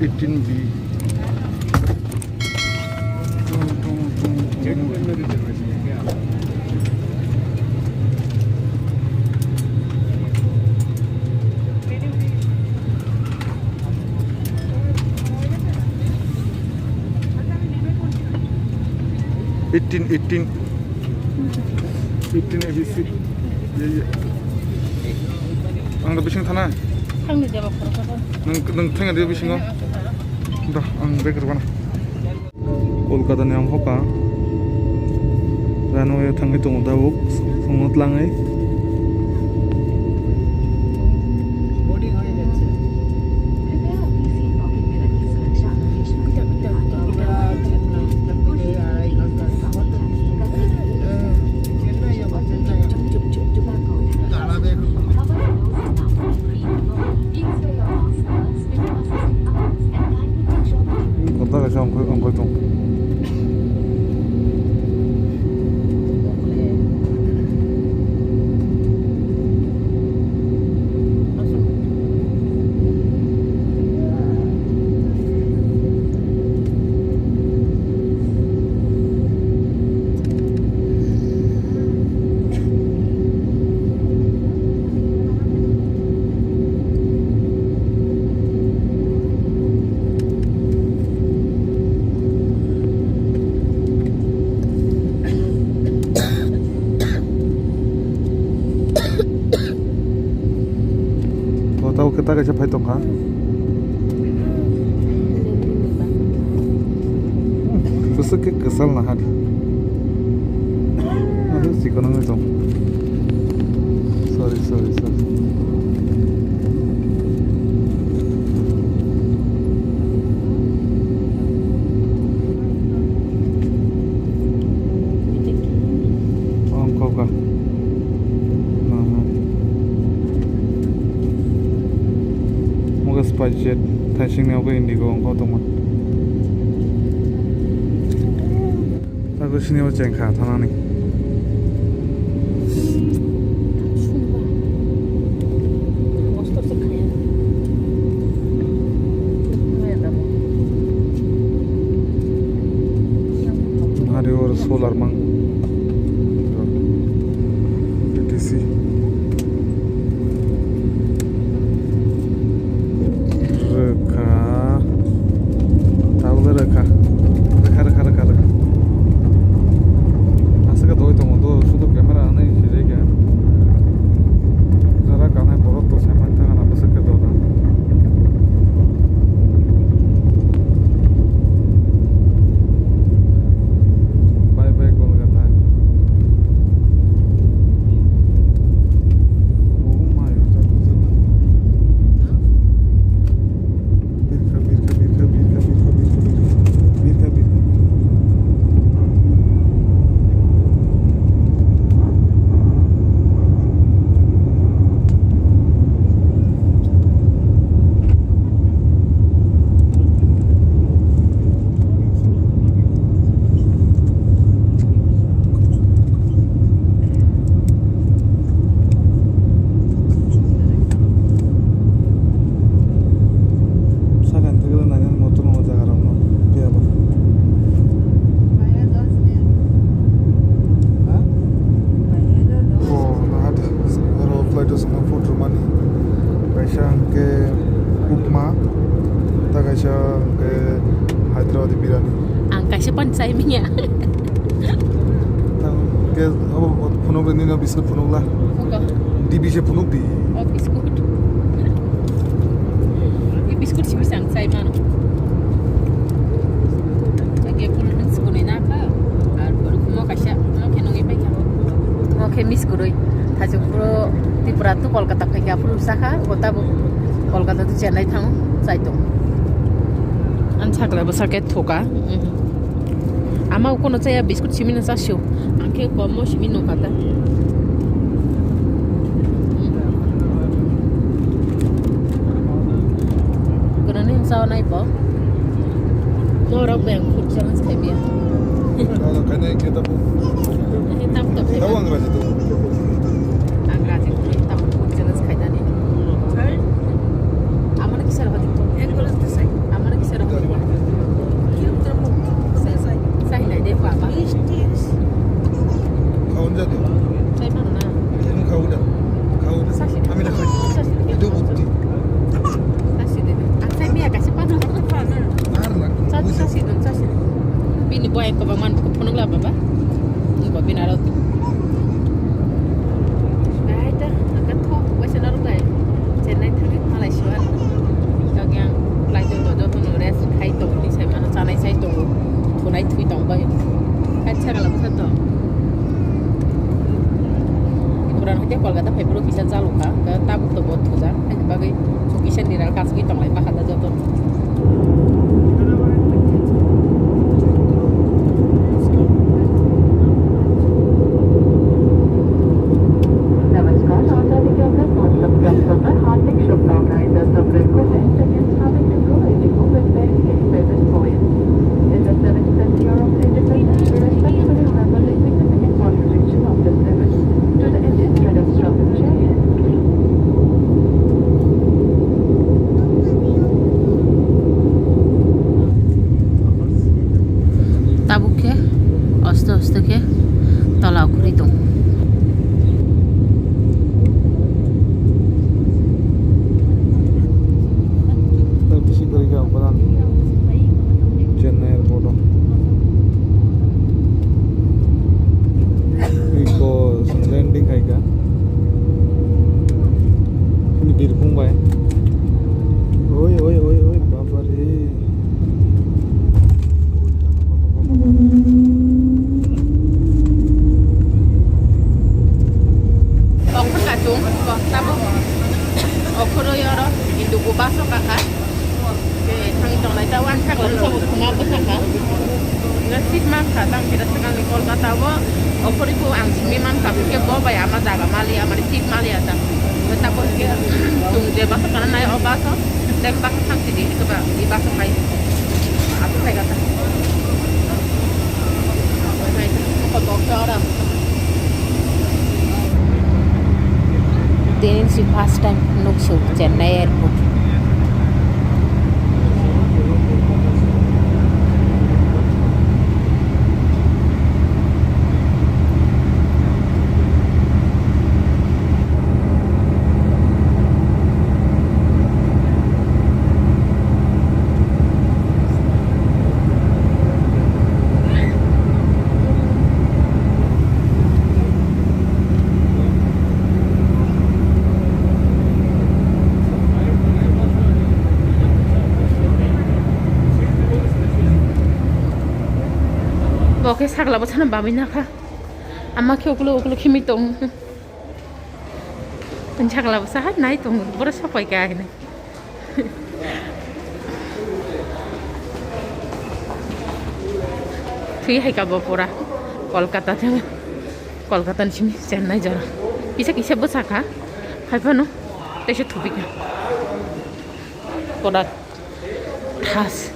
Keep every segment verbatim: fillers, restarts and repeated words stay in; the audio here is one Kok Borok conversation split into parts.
Eighteen B. Eighteen, eighteen. Eighteen A B C. Ye, ye. Ang da bising thana? Thangni jaba khoro khoro. Nang, nang thangni bisingo? Da, ang bag rwna. Kolkata ni ang hoka. Runway o thangwi tongo tabuk, songno tlangwi. Kota kaisa ongkhoi, ongkhoi tong. Kota o khe ta kaisa phai tongkha. Bwswk khe kwchal naha di. Abo chikon wngwi tong. Sorry, sorry, sorry. Ongkho kha. Aha. Muga SpiceJet, thaising ni ogo Indigo ongkho tongma. Tago sini bo chengkha thanani. Hari or solar mang. P T C. Rwkha. Tabukle rwkha. Rwkha, rwkha, rwkha, rwkha. Aswk doi tongo, do sudu camera hwnwi sijai kha. Jara kanai borok to sai man thang na bwswk khe do na. Bye bye Kolkata. Oh my God. Birkha, birkha, birkha. Sakang thwgwla nainani motor no jaga rok no phiya ba. Ha? Oh, naha de, aro flight o swngna food rwmani. Kaisa hwnkhe upma, ta kaisa hwnkhe Hyderabadi biryani. Ang kaisa pan chai manya. Tang ke abo phunuk le nino biscuit phunuk la. Oka. Di bise phunuk di. Oh, biscuit. Di biscuit simi sang chai mano. Ake cold drinks boni na kha. Ar bor mo kaisa mo khe nungi pai kha. Mo khe miss gurui. Thajok puro Tripura tu Kolkata phai kha phuru sakha. Kota bo Kolkata tu Chennai thang chai tong. An sakla bo sake thoka. Mhm. Ama ukono chaya biscuit simi no chasio. Angke komo simi no kata. Kono nim sao nai po. Norok beng food challenge khai biya. Kalau kena kita pun. Tam to. Tahu anggraji tu. Anggraji tu tam food challenge. Jadu. Chai mano na? Ini kau udah. Kau udah. Sasi. Kami dah kau. Sasi. Itu bukti. Sasi deh. Ang chai mia kasih pano. Sasi, sasi dong, sasi. Bini boy ko bang man ko phone la baba. Ko bini aro. Gai ta, ang ka thok, wai sana ro gai. Chennai thangwi malai siwa. Kagi ang lai to to to no rest khai to ni sai mano chanai sai to. Thunai thui tong bai. Kan chara la sa to. Iburan hoite Kolkata phai bro kisa chalu kha. Ka tabuk to bo thuja. Ani bagwi so kisa ni ral kasgwi tong lai bakha da joto. नमस्कार, आप सभी के अपने WhatsApp platform पर हार्दिक शुभकामनाएं। दस अप्रैल को है Indigo with Delhi Independence Point। In the seventy-fifth year of independence, we respectfully remember the significant contribution of this event to the Indian freedom struggle. जय Hind. Tabuk khe aste aste khe tola khuri tong. Bisi kwrwi kha ang phanan Chennai airport o. Iko landing khai kha. Ini birkhung bai. Oi, oi, oi, oi, baba re. Okhor kachung, tabuk okhoroi oro Indigo bus o kakha. Thangwi tongnai ta uansukha, thuma bwsakha. Seat mankha, tamo khe swkangni Kolkata o okhoroi bo ang simi mankha, hwnkhe bo bai ama jaga maliya, mane seat maliya ta. Tabuk khe chwng je bus o kana nai o bus o, tei bus o thang sidi, hwnkhe ba e bus o phai. Abo phai kha ta. Tini si first time nuksu Chennai airport. Bo khe sakla bwsano bamwi nakha. Ama khe uklo uklo khimi tong. Sakla bwsa hai nai tong, boro sapai kha hinwi. Thwi hai kha bo pura Kolkata thang, Kolkata ni simi Chennai jora. Kisa kisa bwsa kha, hai phano teisa thupi kha. Koda thas.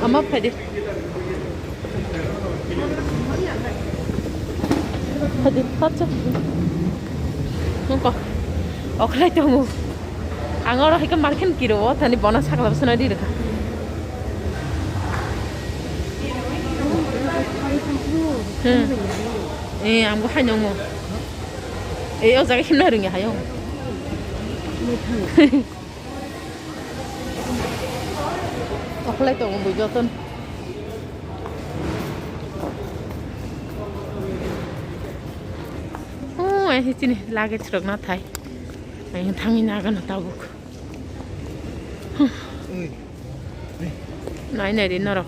Ama phaidi. Phaidi, phatsa. Nungko. Okhlai tongo. Ang oro hai khe market kiro o thani bono sakla bwsano ri rwkha. Hmm. Eh, ang bo hai nongo. Eh, o jaga himna rwngya hayo. Okhlai tongo bui joton. Ai chini luggage rok na thai. Ai thangwi nagano tabuk. Nai nai di norok.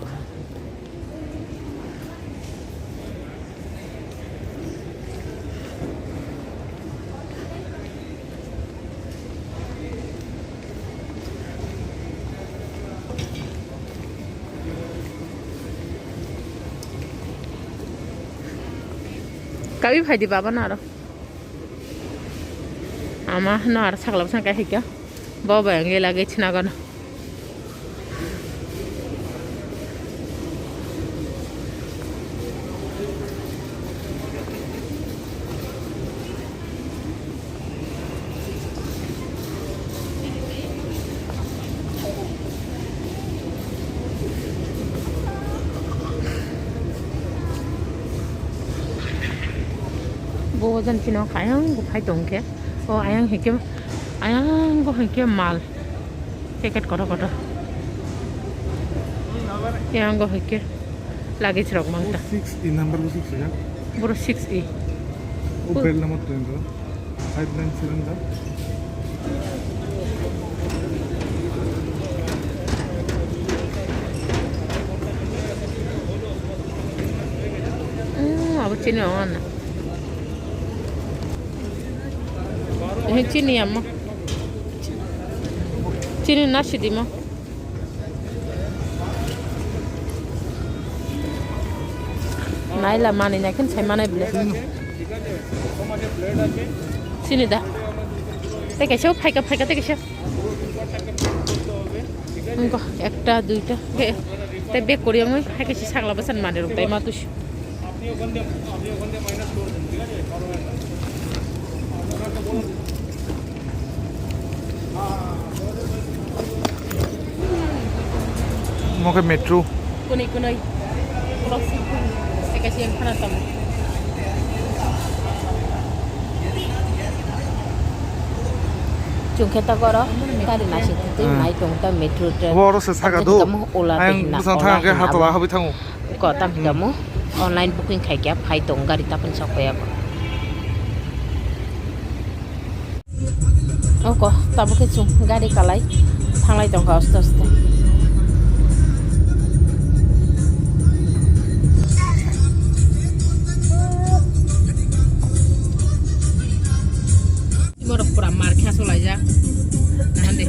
Kawi phai di baba na aro. Ama no ar sakla bwsang kai hikya. Bo bai ang ila ge china gono. Bo jan chino kayang bo phai tong khe. O ayang hikhe, ayang bo hikhe mal. Packet kotor kotor. Ayang bo hikhe luggage rok mang ta. Six E number bo six ya. Boro six E. O belt number twenty. Five nine seven da. Hmm, abo chini wana. Eh, chini amo. Chini nasi dimo. Naila mani naikin sai manai bile. Sini da. Tei kaisa phaika phaika tei kaisa. Wngkha ekta duita. Tei bek kori wngwi hai kaisa sakla bwsan mani rok tei ma tusi. Mo khe metro. Kunui kunui. Ekaisi yang khana tong. Chwng khe ta goro gari naisik twi nai tong ta metro train. Bo oro se saka do. Ola tei hinna bwsang thang khe hatla habwi thango. Ko tam hinamo online booking khai kya phai tong gari tapin sok paya ko. Oko tabuk khe chwng gari kalai thanglai tongkha aste aste. Borok pura mar khe aswk laijak. Nahan de.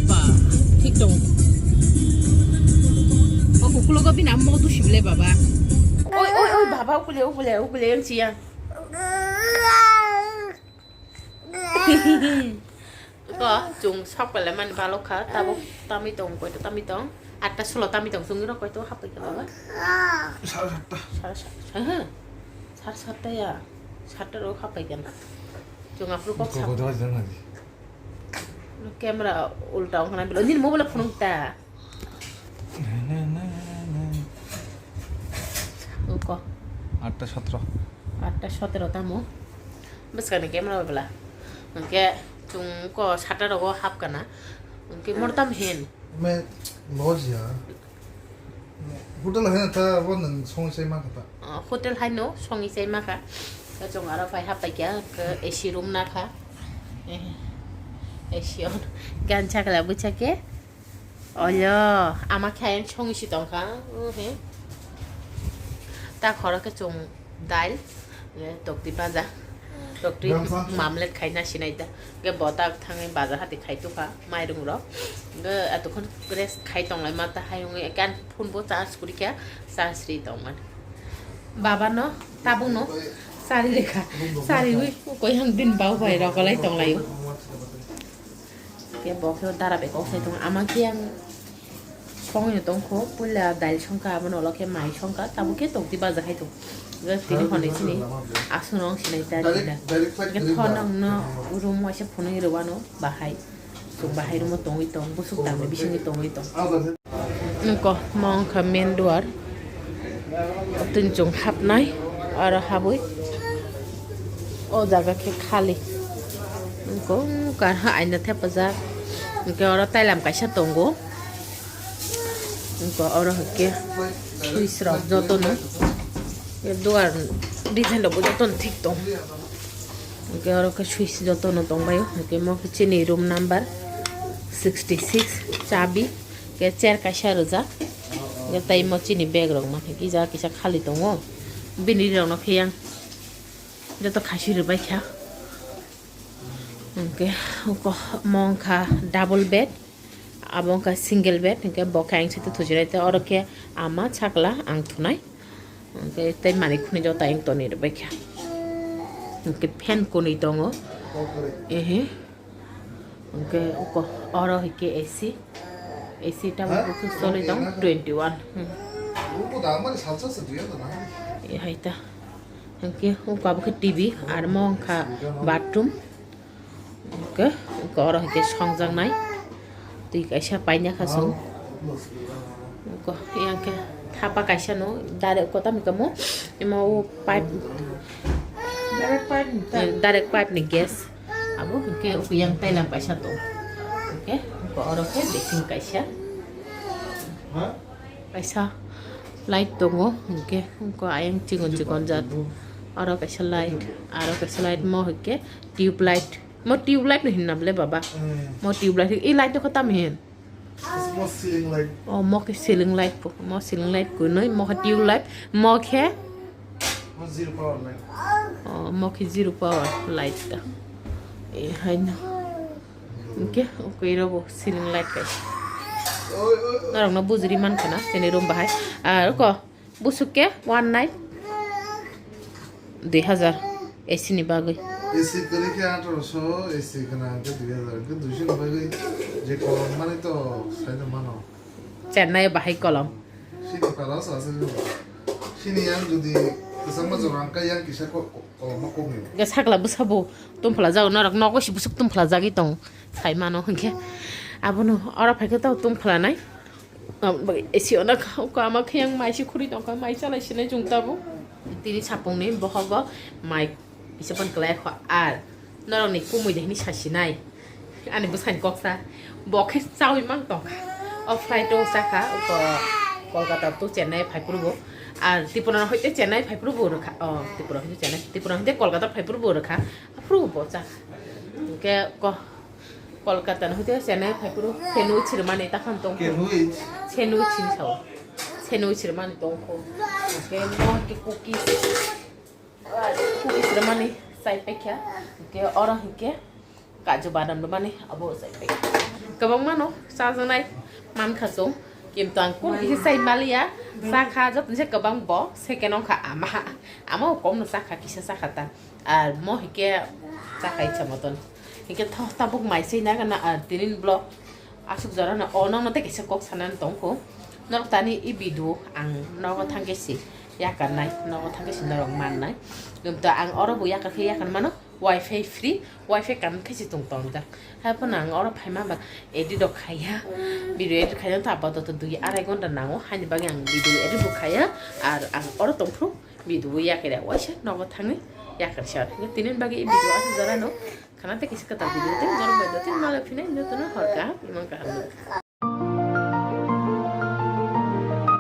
Ba, thik tongo. O ukulogo bini amma moto sible baba. Oi, oi, oi, baba, ukule, ukule, ukule, yang siya. Ko, chwng sok pele mani balok kha, tabuk tamwi tong, koito tamwi tong. Atta sulo tamwi tong, chwng rok koito hapai kha baba. Sare satta. Sare satta, ha? Sare satta ya. Satta rok hapai kha na. Chwng aphuru kok sa. Kok dawai jang nadi. Camera ulta wngkha na bilo. Nini mobile phunuk ta. Uko. Atta sotro. Atta sotro tamo. Bwskangni camera bai bwla. Hwnkhe chwng ko sata rogo hap kana. Hwnkhe mortam hen. Me lodge ya. Hotel hai na ta bo nang song sai ma kha ta. Ah, hotel hai no song sai ma kha. Ka chwng aro phai hap pai kya, ka A C room na kha. Eh, A C on. Gan chakla bwchake. Oyo, ama khe ayang songwi si tongkha. Uhe. Ta khoro khe chwng dail, eh, tokti baja. Tokti mamlet khaina sinai da. Ge bota thangwi bajar hati khai tukha mairung rok. Ge atokhon rest khai tonglai ma ta hayung ge kan phone bo charge kuri kha charge ri tongman. Baba no, tabuk no, sari rekha. Sari wi koi hang din bau bai rok lai tonglaio. Ke bo khe dara bai kok sai tongo. Ama khe ang songwi no tongkho, puila dail songkha, abono ulo khe mai songkha, tabuk khe tokti baja khai tongo. Tini hwnwi chini aswk no wng sinai ta tila. Khe phone ang no room waisa phunui rw ano bahai. Chwng bahai room o tongwi tong, bwswk tamni bisingwi tongwi tong. Nokho, mo wngkha main door. Tini chwng hapnai, aro habwi o jaga khe khali. Nokho, wngkha ha aina thepajak. Hwnkhe oro tailam kaisa tongo. Nokho, oro hwnkhe switch rok jotono. Duar design rok bo jotono thik tong. Hwnkhe oro khe switch jotono tongbaio. Hwnkhe mo khe chini room number sixty six, chabi. Hwnkhe chair kaisa rijak. Hwnkhe tei mo chini bag rok mankhe kisa kisa khali tongo. Bini rokno khe yang joto khasi rwbaikha. Hwnkhe mo wngkha double bed. Abo wngkha single bed, hwnkhe bo khe ayang site thuchilai tei oro khe ama chakla ang thunai. Hwnkhe tei manwi khwnwi joto ayang tonwi rwbaikha. Hwnkhe fan kwnwi tongo. Ehe. Hwnkhe uko oro hwnkhe A C. A C tabuk choli tong twenty one. Hmm. Hai ta. Hwnkhe uko abo khe T V, ar mo wngkha bathroom. Hwnkhe, hwnkhe oro hwnkhe songjaknai. Twi kaisa paina kha chwng. Hwnkhe, yang khe thapa kaisa no, direct kota mikamo, imo o pipe, Direct pipe ni ta? Eh, direct pipe ni gas. Abo hwnkhe, yang tailam kaisa tong. Hwnkhe, hwnkhe oro khe basin kaisa. Kaisa light tongo, hwnkhe, hwnkhe ayang chikon chikon jat. Oro kaisa light, aro kaisa light mo hwnkhe tube light. Mo tube light no hinna bole baba. Hmm. Mo tube light, i light no kota mihin. Mo ceiling light. Oh, mo khe ceiling light po. Mo ceiling light kunui, mo khe tube light, mo khe? Mo zero power light. Oh, mo khe zero power light ta. Eh, haino. Hwnkhe, hwnkhe iro bo ceiling light kaisa. Oi, oi, oi. Norokno bujuri mankha na, chini room bahai. Ar ko, Busuk khe one night dui hazar A C ni bagwi. A C kwrwi khe athroso, A C gwnang khe dui hazar, hwnkhe duiso ni bagwi je kolom mani to saino mano. Chennai bahai kolom. Sini para sa se jo. Sini yang jodi kwchangma jora wngkha yang kisa ko-, ko-, kolomma kokni. Ga sakla bwsabo tumpla jago norok nogo si busuk tumpla jagwi tong sai mano hwnkhe abono oro phaikhe to tumpla nai. Aboni bagwi A C ono kha, uko ama khe yang mai se khuri tongkha, mai chalai sinai chwng tabuk. Tini sapungni bohogo mai kisa phano kwlai kho, ar norokni kumui de hini sasinai. Ani bwsani koksa bo khe chaui mang tongkha. O flight o chakha, uko Kolkata to Chennai phai phuru bo. Ar Tripura no hoite Chennai phai phuru bo rwkha. O Tripura hoite Chennai, Tripura hoite Kolkata phai phuru bo rwkha. Aphuru bo chakha. Hwnkhe ko Kolkata no hoite Chennai phai phuru sandwich rwmani takham tongkho. Sandwich? Sandwich hinwi sao. Sandwich rwmani tongkho. Hwnkhe mo hwnkhe cookies. Cookies rwmani chai paikha. Hwnkhe oro hwnkhe kaju badam rwmani abo chai paikha. Kwbangma no chajaknai mankha chwng. Kintu ang kunu kisa chai maliya. Chakha joto ni se kwbang bo. Second wngkha ama. Ama bo kom no chakha, kisa chakha ta. Ar mo hwnkhe chakhai sa moton. Hwnkhe tho tabuk mai se nagana ar tinin vlog aswk jora no o nokno tei kaisa kok sanani tongkho. Norok tani i video ang nogo thangkhe se yakarnai, nogo thangkhe se norok mannai. Hwnkhe ang oro bo yakar khe yakar mano, wifi free, wifi connect khe se tong tongjak. Haiphano ang oro phaima ba edit rok khaiya, video edit khaina ta apatot dui arai ghonta nango, haini bagwi ang video edit bo khaiya, ar ang oro tongphuru. Video yakhe waisa nogo thangwi yakar sa. Tini bagwi video aswk jora no. Khana tei kisa kwtal video tei jora bai do tei mala phinai no tono hor kaham imang kaham no.